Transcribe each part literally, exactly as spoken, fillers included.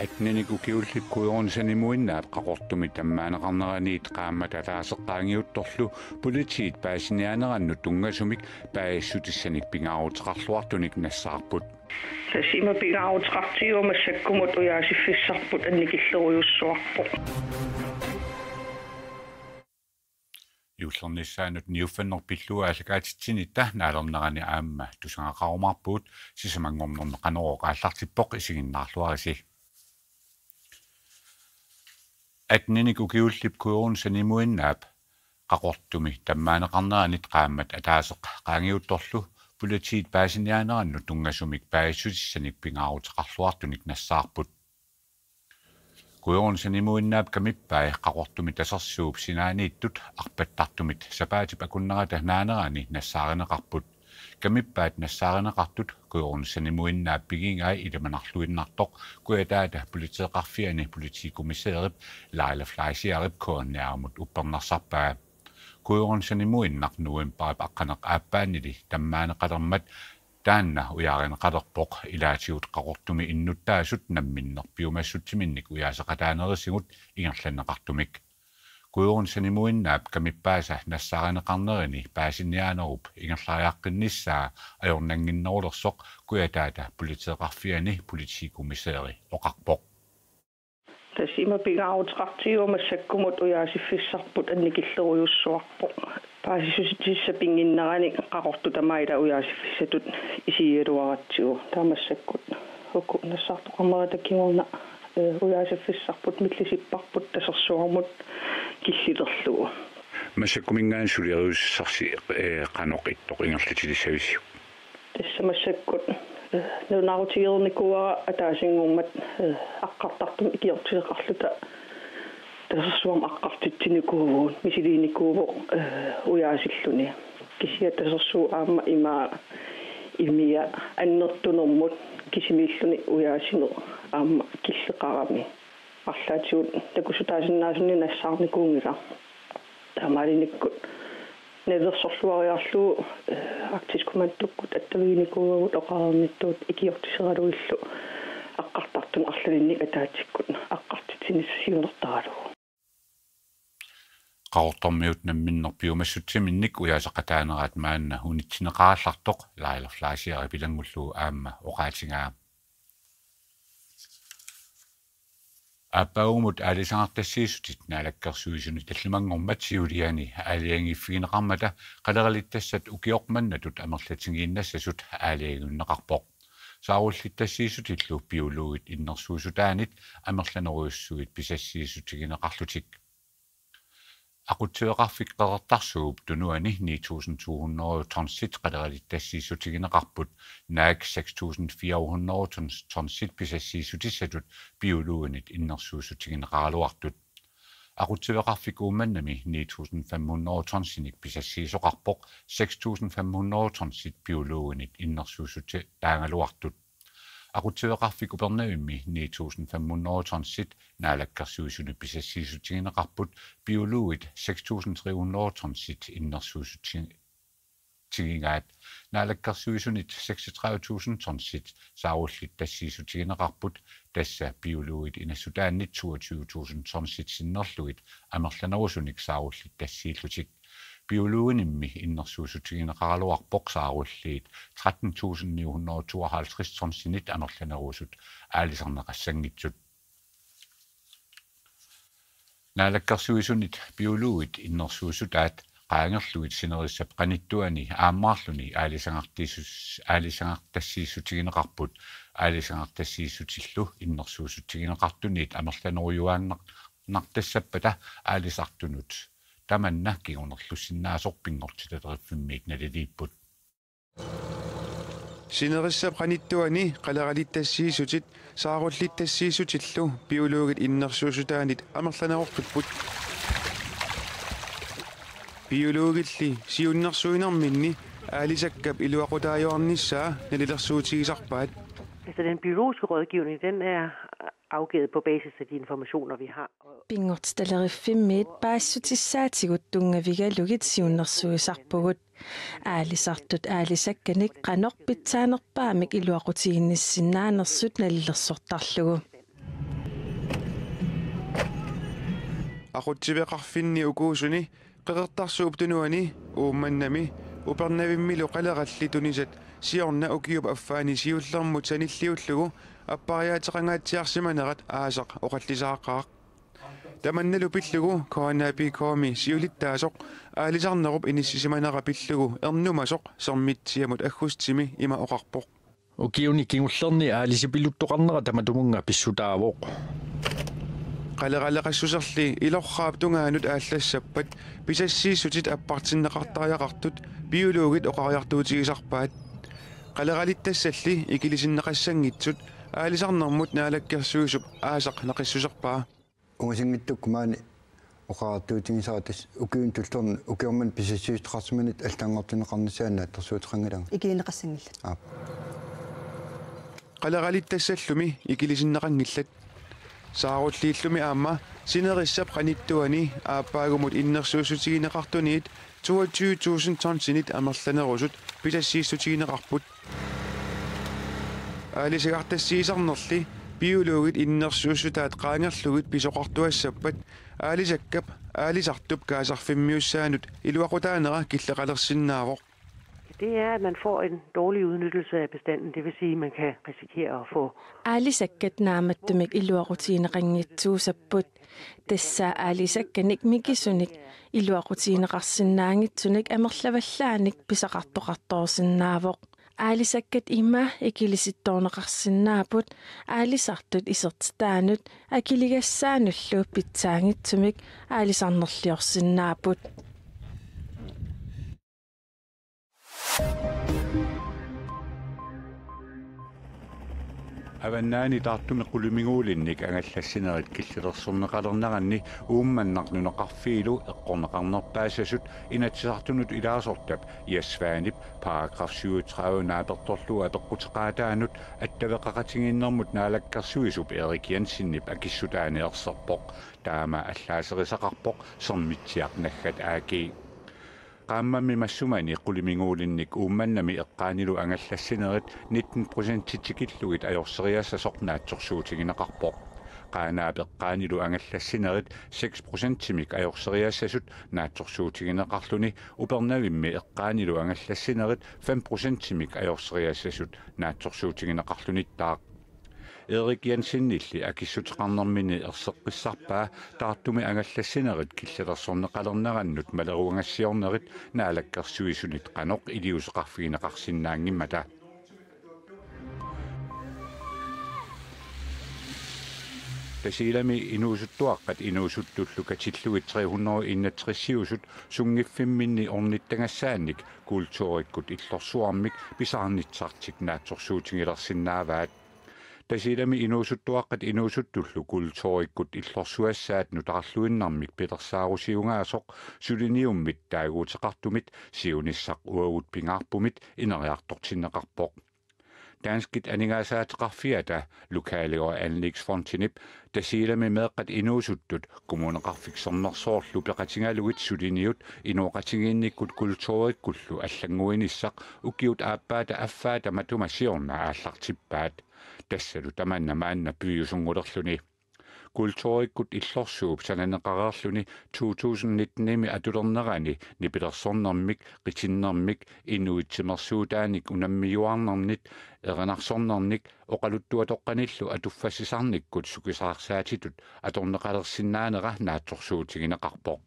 Attenik ukiullip Gudrun Sanimuinnaap Qaqortumi tammaaneqarneraniit qaammat ataaseq qaangiuttorlu politiit paasiniaanerannut tunngasumik paasissutissanik pingaaruteqarluartunik nassaarput. Tassa ima pingaaruteqartigaara massakkumut ujaasiffissarput annikillerujussuarpoq. Juullernissaanut niuffanneq pillugu aallakaatitsinitta naalernerani aamma tusagaqarumaarpugut, sisamanngornermi Qanorooq aallartippoq, isiginnaarluarisi. Attenik ukiullip Gudrun Sanimuinnaap Qaqortumi tammaaneqarneranit qaammat ataaseq qaangiuttorlu politiit paasiniaanerannut tunngasumik paasissutissanik pingaaruteqarluartunik nassaarput. Gudrun Sanimuinnaap kamippai Qaqortumi Tasersuup sinaaniittut arpattartumit sapaatip akunnerata naanerani nassaarineqarput. Kamippaat nassaarineqartut Gudrun Sanimuinnaap pigigai ilimanarluinnartoq kujataata politeeqarfiani politikommissærip Laila Fleischerip K N R-imut uppernarsarpaa. Gudrun Sanimuinnaq novembarip aqqaneq-aappaanili tammaaneqalermat taanna ujaarineqalerpoq, ilaatigut Qaqortumi innuttaasut namminneq piumassutsiminnik ujaaseqataanerisigut ingerlanneqartumik. Gudrun Sanimuinnaap kamippaasa nassaarineqarnerini paasiniaanerup ingerlariaqqinnissaa ajornannginnerulersoq kujataata politeeqarfiani politikommissæri oqarpoq. Tassa ima pingaaruteqartigaara massakkumut ujaasiffissarput annikillerujussuarpoq. Paasissutissaq pinnginnerani Qaqortoq tamaat ila ujaasiffissatut isigigaluaratsigu. Taava massakkut uku nassaartoqarnerata kingorna, eh, ujaasiffissarput millisipparput Tasersuarmut killilerlugu. Massakkuminngaanniit suleriussisarsi, eh, qanoq ittoq ingerlatilissavisiuk? Tassa massakkut, eh, nalunaarutigereernikuuara ataasinngormat, eh, aqqartartumik ikiortiseqarluta Tasersuarmi aqqartitsinikuuvugut, misiliinikuuvoq, eh, ujaasilluni. Kisianni Tasersuup aamma imaa imia annertunermut kisimiilluni ujaasineq aamma killeqarami. Arlaatigut takussutaasinnaasunik nassaarnikuunngilaq. Taamaalinikkut nalilersorluariarlugu, eh, Arktisk Kommandokkut attaviginikuuagut oqareernittut ikiortiseralugillu aqqartartunik arlalinnik ataatsikkut aqqartitsinissaq siunertaralugu. Qaqortormiut namminneq piumassutsiminnik ujaaseqataanerat maanna unitsineqarallartoq Laila Fleischerip ilanngullugu aamma oqaatigaa. Aappaagumut aalisagartassiissutit Naalakkersuisuni tallimanngormat siuliani aalajangiiffigineqarmata qaleralittassat ukioq mannatut amerlatigiinnassasut aalajangiunneqarpoq. Saarullittassiissutillu biologit innersuussutaanit amerlanerujussuit pisassiissutigineqarlutik. Aqutsiveqarfik Qeqertarsuup Tunuani ni tusind to hundrede tonsit qaleralittassiissutigineqarput, naak seks tusind fire hundrede tons, tonsit pisassiissutissatut biologinit innersuussutigineqaraluartut. Aqutsiveqarfik Uummannami ni tusind fem hundrede tonsinik pisassiisoqarpoq, seks tusind fem hundrede tonsit biologinit innersuussutaagaluartut. Aqutsiveqarfik Upernavimmi ni tusind fem hundrede tonsit Naalakkersuisuni pisassiissutigineqarput, biologit seks tusind tre hundrede tonsit innersuussutigigaat. Naalakkersuisunit seksogtredive tusind tonsit saarullittassiissutigineqarput, tassa biologit inassutaannit toogtyve tusind tonsit sinnerlugit amerlanerusunik saarullittassiillutik. Biologinimmi innersuussutigineqaraluarpoq saarulliit tretten tusind ni hundrede tooghalvtreds tonsinit amerlanerusut aalisarneqassanngitsut. Naalakkersuisunit biologit innersuussutaat qaangerlugit sinerissap qanittuani aammaarluni aalisagartiissus-, aalisagartassiissutigineqarput, aalisagartassiissutillu innersuussutigineqartuniit amerlanerujuaannartassappata aalisartunut tamanna kingunerlussinnaasoq Pinngortitaleriffimmit naliliipput. Sinerissap qanittuani qaleralittassiissutit saarullittassiissutillu biologit innersuussutaanit amerlanerortupput. Biologilli siunnersuinerminni aalisakkap iluaqutaajuarnissaa nalilersuutigisarpaat. Altså, den biologiske rådgivning, den er afgivet på basis af de informationer, vi har. Pinngortitaleriffimmit paasissutissaatigut tunngavigalugit siunnersuisarpugut. Aalisartut aalisakkanik qanoq pitsaanerpaamik iluaqutiginnissinnaanersut nalilersortarlugu. Aqutsiveqarfinni ukuusuni Qeqertarsuup Tunuani, Uummannami Upernavimmilu qaleralli tunisat siorna ukiup affaani siullermut sanilliullugu appariaateqangaatsiarsimanerat aasaq oqallisaaqaaq. Tamannalu pillugu K N A P K-mi siulittaasoq aalisarnerup inissisimanera pillugu ernumasoq Sermitsiamut aggustimi ima oqarpoq: Ukiuni kingullerni aalisipiluttoqarnera tamatumunnga pissutaavoq. Qaleraleqassuserli ilorraap tungaanut aallassappat pisassiissutit appartinneqartariaqartut biologit oqariartuutigisarpaat. Qaleralittassalli ikilisinneqassanngitsut aalisarnermut naalakkersuisup aasaq naqissuserpaa. Ungasinngitsukkut maani oqariartuutigisara tassa ukiuni tullerni ukiormanna pisassiissutaqarsimanit allanngortinneqarnissaannut naatsorsuuteqanngilanga. Ikilinneqassanngillat. Aap. Qaleralittassallumi ikilisinneqanngillat. Saarulliillumi aamma sinerissap qanittuani aappaagumut innersuussutigineqartuniit toogtyve tusind tonsinit amerlanerusut pisassiissutigineqarput. Aalisagartassiisarnerli biologit innersuussutaat qaangerlugit pisoqartuassappat aalisakkap aalisartup kaasarfimmiussaanut iluaqutaanera killeqalersinnaavoq. Det er, at man får en dårlig udnyttelse af bestanden. Det vil sige, at man kan risikere at få Aalisakkat naammattumik iluaqutigineqanngitsuussapput. Tassa aalisakkanik mikisunik iluaqutigineqarsinnaanngitsunik amerlavallaanik pisaqartoqartoorsinnaavoq. Aalisakkat ima ikilisittoorneqarsinnaapput aalisartut isertitaannut akiligassaanullu pitsaanngitsumik aalisarnerliorsinnaapput. Avannaani Tartumi qulimiguulinnik angallassinerit killilersorneqalerneranni Uummannaq nunaqarfiilu eqqorneqarnerpaassasut Inatsisartunut ilaasortap Jess Svanep paragraf syvogtredive naapertorlugu apeqquteqaataanut attaveqaqatigiinnermut naalakkersuisup Erik Jensenip akissutaani erserpoq. Taama allaaserisaqarpoq Sermitsiaq naggat A G. Qaammammi massumani qulimiguulinnik Uummannami eqqaanilu angallassinerit nitten procent tikillugit ajorseriassasoq naatsorsuutigineqarpoq. Qaanaap eqqaanilu angallassinerit seks procentimik ajorseriassasut naatsorsuutigineqarluni, Upernavimmi eqqaanilu angallassinerit fem procentimik ajorseriassasut naatsorsuutigineqarlunittaaq. Erik Jensenilli akissuteqarnermini erseqqissarpaa Tartumi angallassinerit killilersorneqalernerannut maleruagassiornerit naalakkersuisunit qanoq iliuuseqarfigineqarsinnaanngimmata. Tasiilami inuusuttuaqqat inuusuttullu katillugit tre hundrede enogtresiusut sunngiffimminni ornittagassaannik kulturikkut illorsuarmik pisaarnitsisartik naatsorsuutigilersinnaavaat. Tasiilami inuusuttuaqqat inuusuttullu kulturikkut illorsuassaat nutaarluinnarmik pilersaarusiugaasoq suliniummit taaguuteqartumit siunissaq uagut pingaarpumit ineriartortinneqarpoq. Danskit aningaasaateqarfiata Lokale- og Anlægsfondinip Tasiilami meeqqat inuusuttut Kommuneqarfik Sermersoorlu peqatigalugit suliniut inooqatigiinnikkut kulturikkullu allannguinissaq ukiut aappaata affaata matuma siorna aallartippaat. Tassalu tamanna maanna piviusunngulerluni. Kulturikkut illorsuup sananeqareerluni to tusind nitten-imi atulernerani nipilersornermik, qitinnermik, inuit timersuutaanik unammiuaarnernit, erinarsornernik oqaluttuatoqqanillu atuffassisarnikkut sukisaarsaatitut atorneqalersinnaanera naatsorsuutigineqarpoq.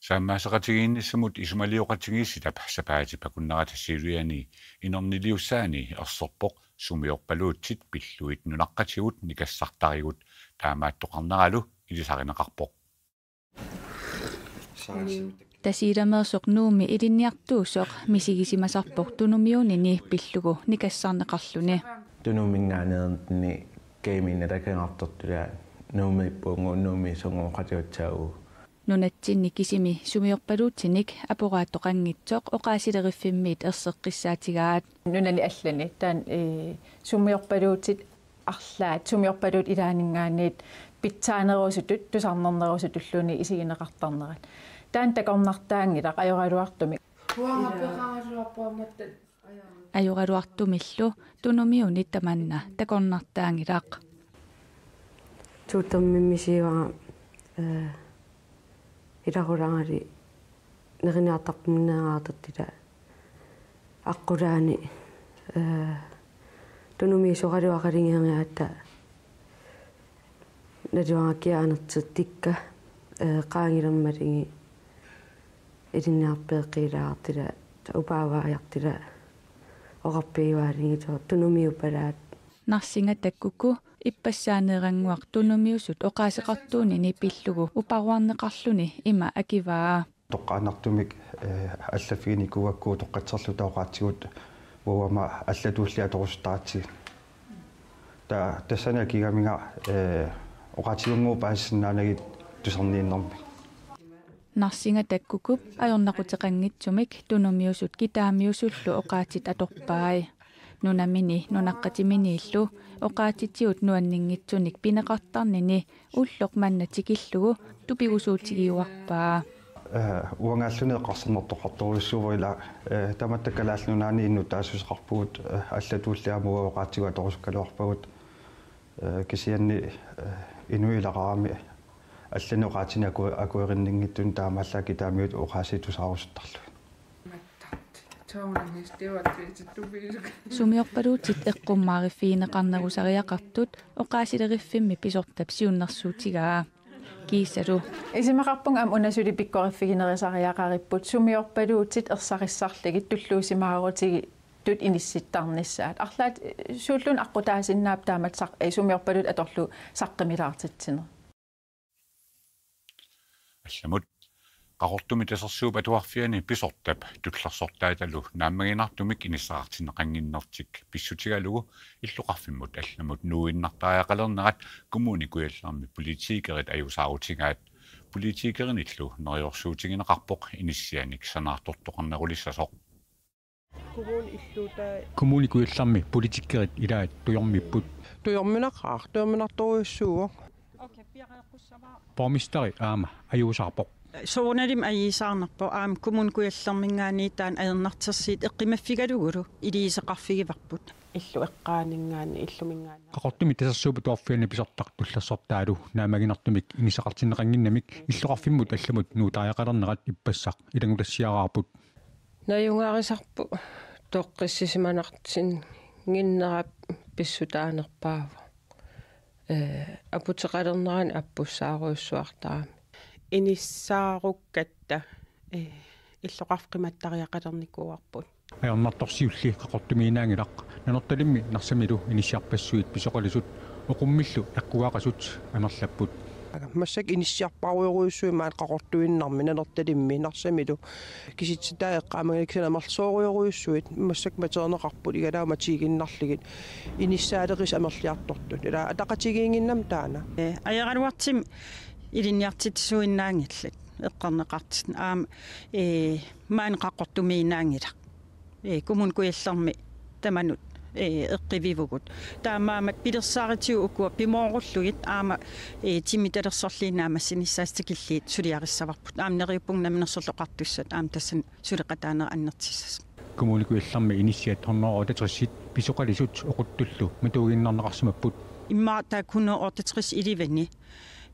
Saammaasaqatigiinnissamut isumalioqatigiissitap sapaatip akunnerata siuliani inerniliussaani erserpoq sumiorpaluutsit pillugit nunaqqatigut nikassartarigut, taamaattoqarneralu ilisarineqarpoq. Tasiilameersoq Nuummi ilinniartuusoq misigisimasarpoq Tunumiunini pillugu nikassarneqarluni. Tunuminngaanneerni kamiinna takangartortulaa Nuummiippugut, Nuummi sungooqatigut saavut. Nunatsinni kisimi sumiorpaluutsinik aporaattoqanngitsoq oqaasiliiffimmiit erseqqissaatigaat. Nunani allani taanna, ee, sumiorpaluutsit arlaat, sumiorpaluutsit ilaanninngaanniit pitsaanerusutut, tusarnernerusutulluunniit isigineqartarnerat. Taanna takornartaanngilaq ajoraluartumik. Uanga peqaraluarpoq aamma Ajoraluartumillu tunumiunit tamanna takornartaanngilaq. Tuuttormimmi siivara, eh, ilaqutaralu neriniartarpunneeraartut ila aqqutaani, eh, tunumiusoraluaqalinngeriaratta naluara kia anertertikka, eh, qaangilermalugit ilinniarfeeqqilaartut ila upaavaajartut ila oqarfigivaallugit tunumiuppalaat. Narsinga Takkuku ippassaaneerannguaq tunumiusut oqaaseqartuunini pillugu uparuarneqarluni ima akivaa. Toqqaannartumik, eh, allaffiginikuugakku utoqqatserluta oqaatsigut uagut aamma allatut tulliani atorusuttaratsigu. Ta-, tassani akigaminga, eh, oqaatsigut paasisinnaanagit tusarniinnermi. Narsinga Takkukup ajornaquteqanngitsumik tunumiusut kitaamiusullu oqaatsit atorpai. Nunamini nunaqqatiminiillu oqaatsitigut nuanninngitsunik pineqartarnini ulloq manna tikillugu tupigusuutigiuarpaa. Eh, uangaalluni eqqarsaatigineqartorujussuuvoq ila, eh, tamatta Kalaallit Nunaanni innuttaassuseqarpugut, eh, allatut tulliani aamma uagut oqaatsigut atorusukkaluarpagut, eh, kisianni, eh, inuit ilaqutariit allanik oqaatsinik aku-, akuerinninngitsuni taamaallaat kitaamiut oqaasii tusaarusuttarlugit. Sumiorpaluutit eqqummaariffigineqarnerusariaqartut oqaasileriffimmi pisortap siunnersuutigaa. Kiisalu. Isumaqarpunga aamma una suli pikkoriffiginerusariaqaripput sumiorpaluutit ersarissarlugit tulluusimaarutigittut inissittarnissaat. Arlaat suulluunniit aqqutaasinnaavoq taamatut saq-, eh, sumiorpaluutit atorlugu saqqumilaartitsineq. Allamut Qaqortumi Tasersuup Atuarfiani pisortap tullersortaatalu naammaginartumik inissaqartinneqannginnertik pissutigalugu illoqarfimmut allamut nuuinnartariaqalernerat Kommune Kujallermi politikerit ajuusaarutigaat. Politikerinillu neriorsuutigineqarpoq inissianik sanaartortoqarnerulissasoq. Kommune Kujallermi politikerit ilaat tujormipput. Tujorminaqaaq, tujorminartorujussuuvoq. Borgmesteri aamma ajuusaarpoq. Soorunalimi ajuusaarnarpoq aamma Kommune Kujallerminngaanniit taanna ajornartorsiut eqqumaffigalugulu iliuuseqarfigivarput. Illup eqqaaninngaanniit, illuminngaanniit. Qaqortumi Tasersuup Atuarfiani pisortaq tullersortaalu naammaginartumik inissaqartinneqannginnamik illoqarfimmut allamut nuutariaqalernerat ippassaq ilanngutassiaraarput. Najugarisarput toqqissisimanartinnginnerap pissutaanerpaavoq. Eh, aputeqalernerani appussaarujussuartarami. Inissaarukkatta, eh, illoqarfik qimattariaqalernikuuarput. Ajornartorsiulli Qaqortumiinnaanngilaq, Nanortalimmi Narsamilu inissiarpassuit Pisoqalisut Oqummillu Eqqugaaqasut amerlapput. Massakkut inissiarparujorujussuit maani Qaqortuinnarmi, Nanortalimmi, Narsamilu. Kisitsitai eqqaamanngilaat kisianni amerlasoorujorujussuit massakkut mateerneqarput igalaamatiiginnarlugit inissaaleqisut amerliartortut. Ila ataqatigiinnginnami taanna. Eh, ajoraluartumik ilinniartitsisuinnaanngillat eqqorneqartut. Aamma, eh, maani Qaqortumiinnaanngilaq. Eh, Kommune Kujallermi tamanut, eh, eqqivivugut. Taamaammat pilersaarutigut ukua pimoorullugit aamma, eh, timitalersorluinnaq naammassinissaat tikillugu suliarissavarput. Aamma neriuppunga Namminersorlutik Oqartussat aamma tassani suleqataanerat annertussasoq. Kommune Kujallermi inissiat hundrede otteogtres Pisoqalisut Oquttullu matuinnarneqarsimapput. Immaqa taakku hundrede otteogtres ilivani,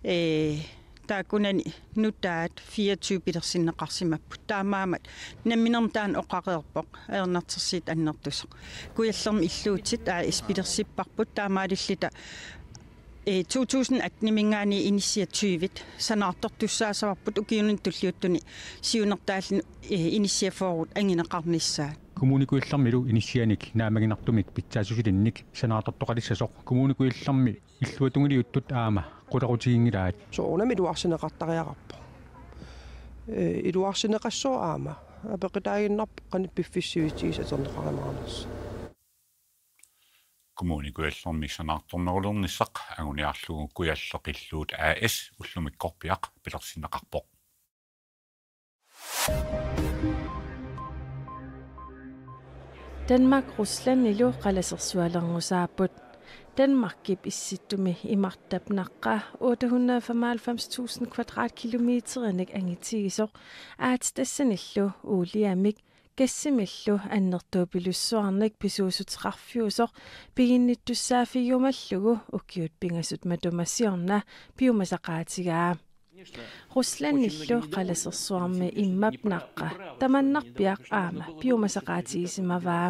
eh, taakkunani nutaat fireogtyve pilersinneqarsimapput. Taamaammat namminermi taanna oqareerpoq ajornartorsiut annertusoq. Kujallermi Illuutit A/S pilersipparput taamaalilluta, eh, to tusind atten-iminngaanniit inissiat tyve sanaartortussaassavarput ukiuni tulliuttuni siunertaalluni, eh, inissiat fyrre anguneqarnissaat. Kommune Kujallermilu inissianik naammaginartumik pitsaassusilinnik sanaartortoqalissasoq Kommune Kujallermi illuatungiliuttut aamma qulequtiginngilaat. Soorunami iluarsineqartariaqarpoq. Eh, iluarsineqassaaq aamma. Apeqqutaaginnarpoq qanoq piffissaq sivisuumik atorneqarumaarnersoq. Kommune Kujallermi sanaartornerulernissaq anguniarlugu Kujalleq Illuut A/S ullumikkorpiaq pilersinneqarpoq. Danmark Ruslandilu qalasersualerngussaapput. Danmarkip issittumi imartap naqqa otte hundrede og femoghalvfems tusind kvadratkilometerinik angitigisoq aatsitassanillu uuliamik Gassimillu annertuupilussuarnik pisuussuteqarfiusoq piginnittussaaffigiumallugu ukiut pingasut matuma siorna piumasaqaatigaa. Ruslandillu qalasersuarmi immap naqqa tamannarpiaq aamma piumasaqaatigisimavaa.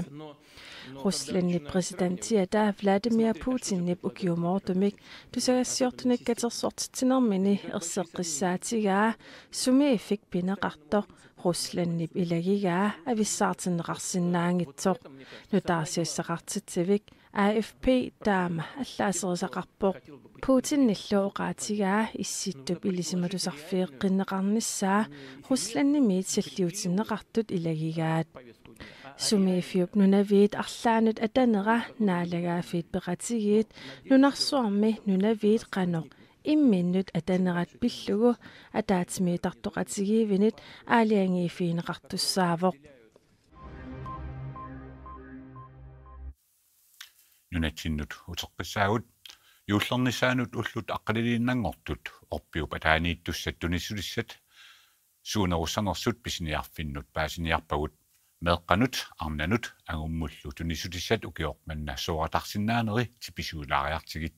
Ruslandip præsidentiata Vladimir Putinip ukiumoortumik tusagassiortunik katersortitsinermini erseqqissaatigaa sumiiffik pineqartoq Ruslandip ilagigaa avissaartinneqarsinnaanngitsoq. Nutaarsiassaqartitsivik A F P taama allaaserisaqarpoq. Putinillu oqaatigaa Issittup ilisimatusarfeeqqinneqarnissaa Ruslandimiit salliutinneqartut ilagigaat. Sumiiffiup nunaviit arlaannut atanera Naalagaaffiit Peqatigiit nunarsuarmi nunaviit qanoq imminnut atanerat pillugu ataatsimiittartoqatigiivinit aalajangiiffigineqartussaavoq. Nunatsinnut uteqqissaagut. Juullernissaanut ullut aqqaliliinnanngortut orpiup ataaniittussat tunissutissat suunerussanersut pisiniarfinnut paasiniarpagut. Meeqqanut, arnanut angummullu tunissutissat ukioq manna sooratarsinnaaneri tipisuulaariartigit.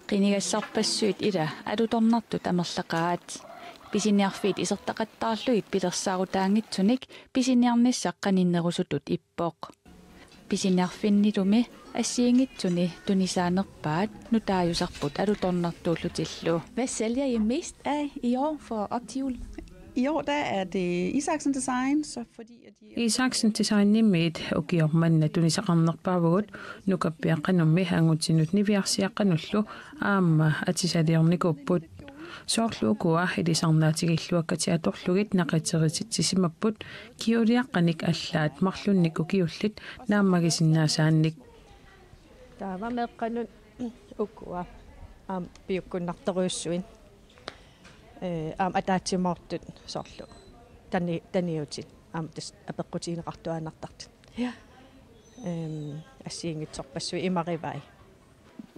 Qinigassarpassuit ila alutornartut amerlaqaat. Pisiniarfiit isertaqattaarlugit pilersaarutaanngitsunik pisiniarnissaq qaninnerusutut ippoq. Pisiniarfinnilumi assigiinngitsuni tunisaanerpaat nutaajusarput alutornartuullutillu. Hvad sælger I mest af i år for op til jul? I år, der er det Isaksen Design, så fordi at de Isaksen Designimiit ukioq manna tunisaqarnerpaavugut, nukappiaqqanummi angutinut niviarsiaqqanullu aamma atisaliornikuupput. Soorlu ukua ilisarnaatigilluakkatit atorlugit naqiterititsisimapput, kjoleaqqanik allaat marlunnik ukiullit naammagisinnaasaannik. Taava meeqqanut ukua aamma piukkunnartorujussuit. Ee, aamma ataatsimoortut soorlu tani-, taniutit aamma tassa apeqqutigineqartuaannartartut. Ja. Ehm, assigiinngitsorpassuit imarivai.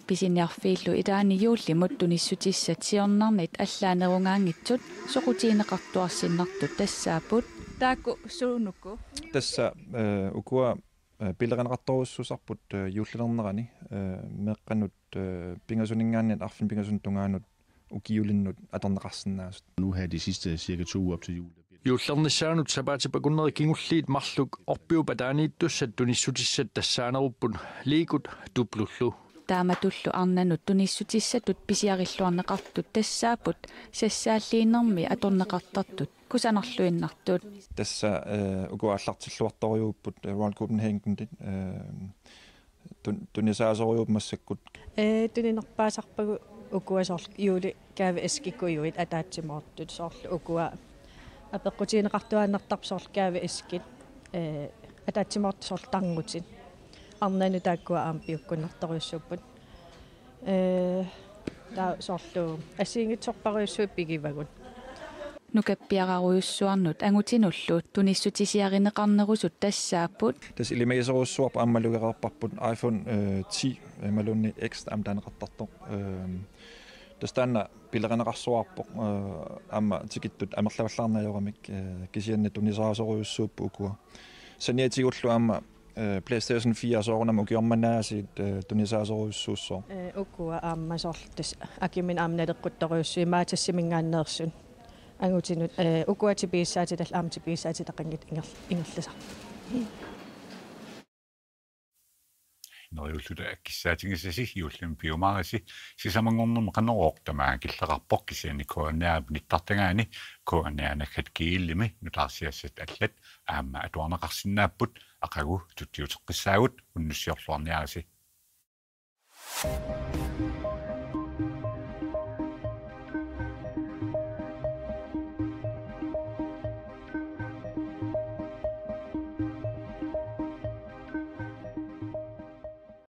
Pisiniarfiillu ilaanni juullimut tunissutissat siornarnit allaanerungaanngitsut soqutigineqartuarsinnartut tassaapput. Taakku suunuku? Tassa, eh, ukua, eh, pilerineqartorujussuusarput, eh, juullilernerani, eh, meeqqanut, eh, pingasuninngaanniit arfineq-pingasunut tungaanut ukiulinnut atorneqarsinnaasut. Nu her de sidste cirka to uger op til jul, der bliver Juullernissaanut sapaatip akunneri kingulliit marluk orpiup ataaniittussat tunissutissat tassaanerupput Legollu Duplullu. Taamatullu arnanut tunissutissatut pisiarilluarneqartut tassaapput sassaalliinermi atorneqartartut kusanarluinnartut. Tassa, eh, ukua aallartilluartorujuupput, eh, Royal Copenhagenit, eh, tun-, tunisaasorujuupput massakkut. Ee, tuninerpaasarpagut ukua soorlu juulikaaveæskikujuit ataatsimoortut soorlu ukua apeqqutigineqartuaannartarput soorlu kaaveæskit, ee, ataatsimoortut soorlu tarnutit. Arnanut taakkua aamma piukkunnartorujussuupput. Ee, taava soorlu assigiinngitsorparujussuit pigivagut. Nukappiararujussuarnut angutinullu tunissutisiarineqarnerusut tassaapput. Tassa ilimagisorujussuarput aamma malugereerparput iPhone, eh, ti, eh, imaluunniit X aamma taaneqartartoq. Ehm, tassa taanna pilerineqarsuarpoq, eh, aamma tikittut amerlavallaarneq ajoramik, eh, kisianni tunisaasorujussuupput ukua. Saniatigullu aamma eh, PlayStation fire soorunami ukioq manna aasiit, eh, tunisaasorujussuussooq. Eh, ukua aamma soorlu tassa akimina aamma naleqquttorujussuit Matasiminngaanneersut. Angutinut, eh, ukua tipigissaatitallit aamma tipigissaatitaqanngitsut inger-, ingerlasarput. Neriulluta akissaatigisasi juullimi piumaarisi, sisamanngornermi Qanorooq tamaanga killeqarpoq, kisianni K N R-ip nittartagaani K N R naggat G L-imi nutaarsiassat allat aamma atuarneqarsinnaapput. Aqagu tutsiuteqqissaagut, unnussiorluarniarisi.